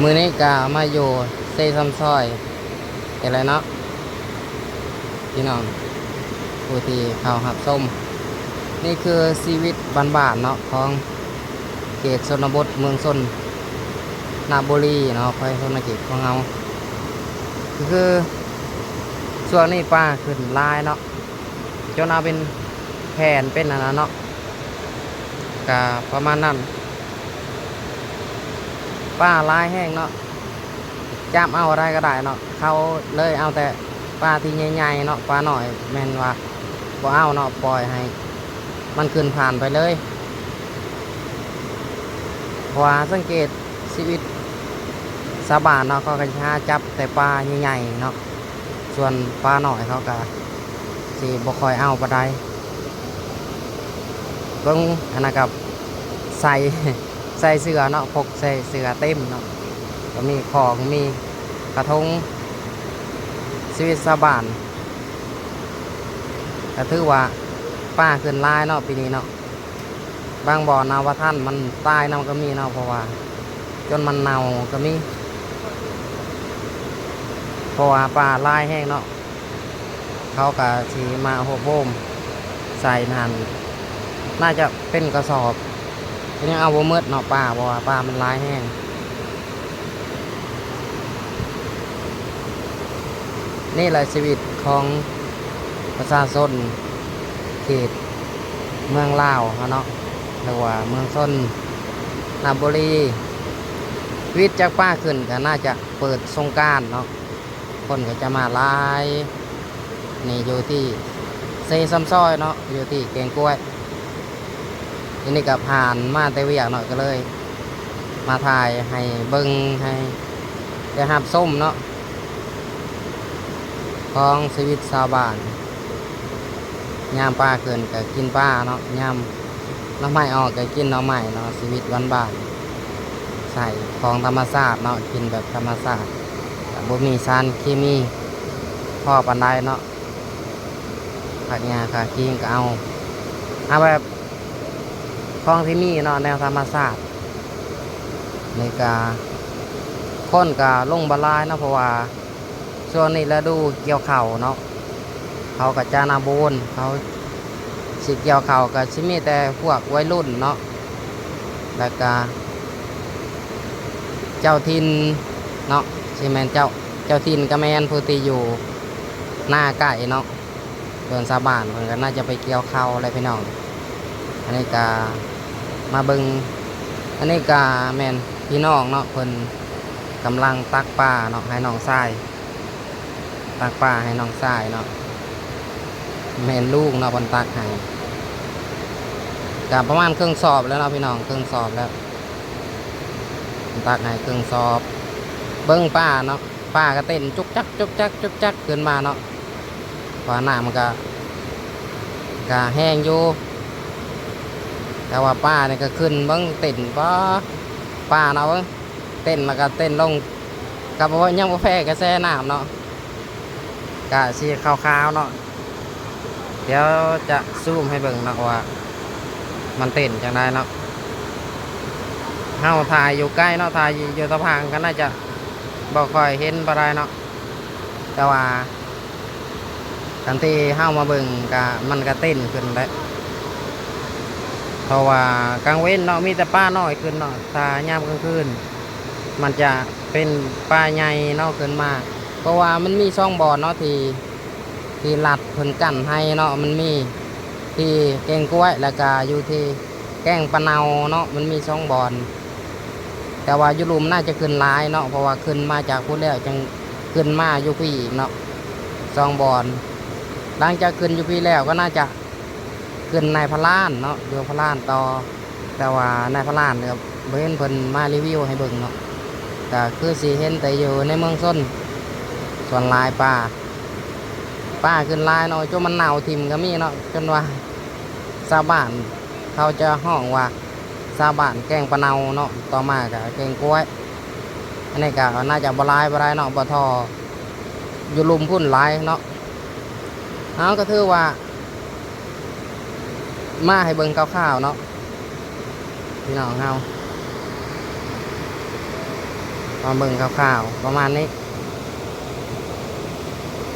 ມື້ນີ້ກໍມາຢູ່ເຊຊຳຊອຍນີ້ແຫຼະເນາະ ພີ່ນ້ອງຜູ້ທີ່ເຂົ້າຮັບຊົມ. ນີ້ຄືຊີວິດບ້ານໆເນາະ ຂອງເຂດຊົນນະບົດ ເມືອງຊົນນະບູລີເນາະ ແຂວງສະຫວັນນະເຂດຂອງເຮົາ. ກໍຄືຊ່ວງນີ້ປາຂຶ້ນຫຼາຍເນາະ ຈົນເອົາເປັນແຜ່ນເປັນອັນນັ້ນເນາະ ກະປະມານນັ້ນ. ປາຫຼາຍແຮງເນາະ ຈັບເອົາໄດ້ກໍໄດ້ເນາະ ເຂົາເລີຍເອົາແຕ່ປາທີ່ໃຫຍ່ໆເນາະ ປານ້ອຍແມ່ນວ່າບໍ່ເອົາເນາະ ປ່ອຍໃຫ້ມັນຂຶ້ນຜ່ານໄປເລີຍ. ເພາະວ່າສັງເກດຊີວິດຊາວບ້ານເນາະ ເຂົາກໍຊິຫາຈັບແຕ່ປາໃຫຍ່ໆເນາະ ສ່ວນປານ້ອຍເຂົາກໍຊິບໍ່ຄ່ອຍເອົາປານໃດ. ເບິ່ງອັນນັ້ນກໍໃສ່ ໃສ່ເສື້ອເນາະ ພົກໃສ່ເສື້ອເຕັມເນາະ ກໍມີຂອງ ມີກະທົງ. ຊີວິດຊາວບ້ານກໍຖືວ່າປາຂຶ້ນຫຼາຍເນາະ ປີນີ້ເນາະ. ບາງບ່ອນເອົາບໍ່ທັນ ມັນຕາຍນຳກໍມີເນາະ ເພາະວ່າຈົນມັນເນົ່າກໍມີ ເພາະວ່າປາຫຼາຍແຮງເນາະ. ເຂົາກໍຊິມາຮວບໂຮມໃສ່ຫັ້ນ ໜ້າຈະເປັນກະສອບ ກໍຍັງເອົາບໍ່ໝົດເນາະປາ ເພາະວ່າປາມັນຫຼາຍແຮງ. ນີ້ແຫຼະຊີວິດຂອງປະຊາຊົນເຂດເມືອງລາວເຮົາເນາະ ຫຼືວ່າເມືອງຊົນນະບູລີ. ວິດຈາກປາຂຶ້ນກໍໜ້າຈະເປີດສົງການເນາະ ຄົນກໍຈະມາຫຼາຍ. ນີ້ຢູ່ທີ່ເຊຊຳຊອຍເນາະ ຢູ່ທີ່ແກ້ງກ້ວຍ. ອັນນີ້ກໍຜ່ານມາແຕ່ວຽກເນາະ ກໍເລີຍມາຖ່າຍໃຫ້ເບິ່ງ ໃຫ້ໄດ້ຮັບຊົມເນາະ ຂອງຊີວິດຊາວບ້ານ. ຍາມປາຂຶ້ນກໍກິນປາເນາະ ຍາມໜໍ່ໄມ້ອອກກໍກິນໜໍ່ໄມ້ເນາະ ຊີວິດບ້ານໆ ໃຊ້ຂອງທຳມະຊາດເນາະ ກິນແບບທຳມະຊາດ ກໍບໍ່ມີສານເຄມີພໍປານໃດເນາະ. ຜັກຫຍ້າຂາຄີງກໍເອົາ ເອົາແບບຂອງທີ່ມີເນາະ ແນວທຳມະຊາດ. ນີ້ກະຄົນກະລົງບໍ່ຫຼາຍເນາະ ເພາະວ່າຊ່ວງນີ້ລະດູກ່ຽວເຂົ້າເນາະ ເຂົາກະຈະໜ້າໂບນ ເຂົາຊິກ່ຽວເຂົ້າ ກະຊິມີແຕ່ພວກໄວລຸ້ນເນາະ ແລ້ວກະເຈົ້າຖິ່ນເນາະ ຊິແມ່ນເຈົ້າ ເຈົ້າຖິ່ນກະແມ່ນຜູ້ທີ່ຢູ່ນາໃກ້ເນາະ. ເພິ່ນຊາວບ້ານເພິ່ນກໍໜ້າຈະໄປກ່ຽວເຂົ້າແຫຼະພີ່ນ້ອງ. ອັນນີ້ກໍມາເບິ່ງ ອັນນີ້ກໍແມ່ນພີ່ນ້ອງເນາະ ເພິ່ນກຳລັງຕັກປາເນາະ ໃຫ້ນ້ອງຊາຍ ຕັກປາໃຫ້ນ້ອງຊາຍເນາະ ແມ່ນລຸງເນາະ ເພິ່ນຕັກໃຫ້ ກໍປະມານເຄິ່ງສອບແລ້ວເນາະພີ່ນ້ອງ ເຄິ່ງສອບແລ້ວ ຕັກໃຫ້ເຄິ່ງສອບ. ເບິ່ງປາເນາະ ປາກໍເຕັ້ນຈຸກຈັກ ຈຸກຈັກ ຈຸກຈັກຂຶ້ນມາເນາະ ເພາະວ່ານ້ຳມັນກໍ ກໍແຮງຢູ່ ແຕ່ວ່າປານີ້ກໍຂຶ້ນ ເບິ່ງເຕັ້ນ ປາ ປາເນາະ ເບິ່ງເຕັ້ນແລ້ວກໍເຕັ້ນລົງ ກໍບໍ່ ຍັງບໍ່ແພ້ກະແສນ້ຳເນາະ ກະສີຂາວໆເນາະ. ດຽວຈະຊູມໃຫ້ເບິ່ງເນາະວ່າມັນເຕັ້ນຈັ່ງໃດເນາະ. ເຮົາຖ່າຍຢູ່ໃກ້ເນາະ ຖ່າຍຢູ່ ຢູ່ຕາພາງກໍໜ້າຈະບໍ່ຄ່ອຍເຫັນປານໃດເນາະ ແຕ່ວ່າຄັນທີ່ເຮົາມາເບິ່ງກໍ ມັນກໍເຕັ້ນຂຶ້ນແຫຼະ ເພາະວ່າກາງເວັນເນາະ ມີແຕ່ປານ້ອຍຂຶ້ນເນາະ ຖ້າຍາມກາງຄືນ ມັນຈະເປັນປາໃຫຍ່ເນາະຂຶ້ນມາ ເພາະວ່າມັນມີສອງບ່ອນເນາະ ທີ່ ທີ່ລັດເພິ່ນກັ້ນໄຮ່ເນາະ ມັນມີທີ່ແກ້ງກ້ວຍ ແລ້ວກະຢູ່ທີ່ແກ້ງປາເນົ່າເນາະ ມັນມີສອງບ່ອນ ແຕ່ວ່າຢູ່ລຸ່ມໜ້າຈະຂຶ້ນຫຼາຍເນາະ ເພາະວ່າຂຶ້ນມາຈາກພຸ້ນແລ້ວ ຈັ່ງຂຶ້ນມາຢູ່ພີ້ອີກເນາະ ສອງບ່ອນ. ຫຼັງຈາກຂຶ້ນຢູ່ພີ້ແລ້ວກໍໜ້າຈະຂຶ້ນນາຍພະລານເນາະ ຢູ່ພະລານຕໍ່ ແຕ່ວ່ານາຍພະລານກໍບໍ່ເຫັນເພິ່ນມາຣີວິວໃຫ້ເບິ່ງເນາະ ກໍຄືຊິເຫັນແຕ່ຢູ່ໃນເມືອງຊົນ ສ່ວນຫຼາຍປາ ປາຂຶ້ນຫຼາຍເນາະ ຈົນມັນເນົ່າຖິ້ມກໍມີເນາະ ຈົນວ່າຊາວບ້ານເຂົາຈະຮ້ອງວ່າຊາວບ້ານແກ້ງປາເນົ່າເນາະ ຕໍ່ມາກໍແກ້ງກ້ວຍ. ອັນນີ້ກໍໜ້າຈະບໍ່ຫຼາຍປານໃດເນາະ ບໍ່ທໍ່ຢູ່ລຸ່ມພຸ້ນຫຼາຍເນາະ. ເຮົາກໍຖືວ່າມາໃຫ້ເບິ່ງຄ່າວໆເນາະ ພີ່ນ້ອງເຮົາ. ມາເບິ່ງຄ່າວໆປະມານນີ້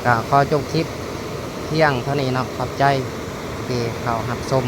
ກໍຂໍຈົບຄລິບພຽງເທົ່ານີ້ເນາະ. ຂອບໃຈທີ່ເຂົ້າຮັບຊົມ.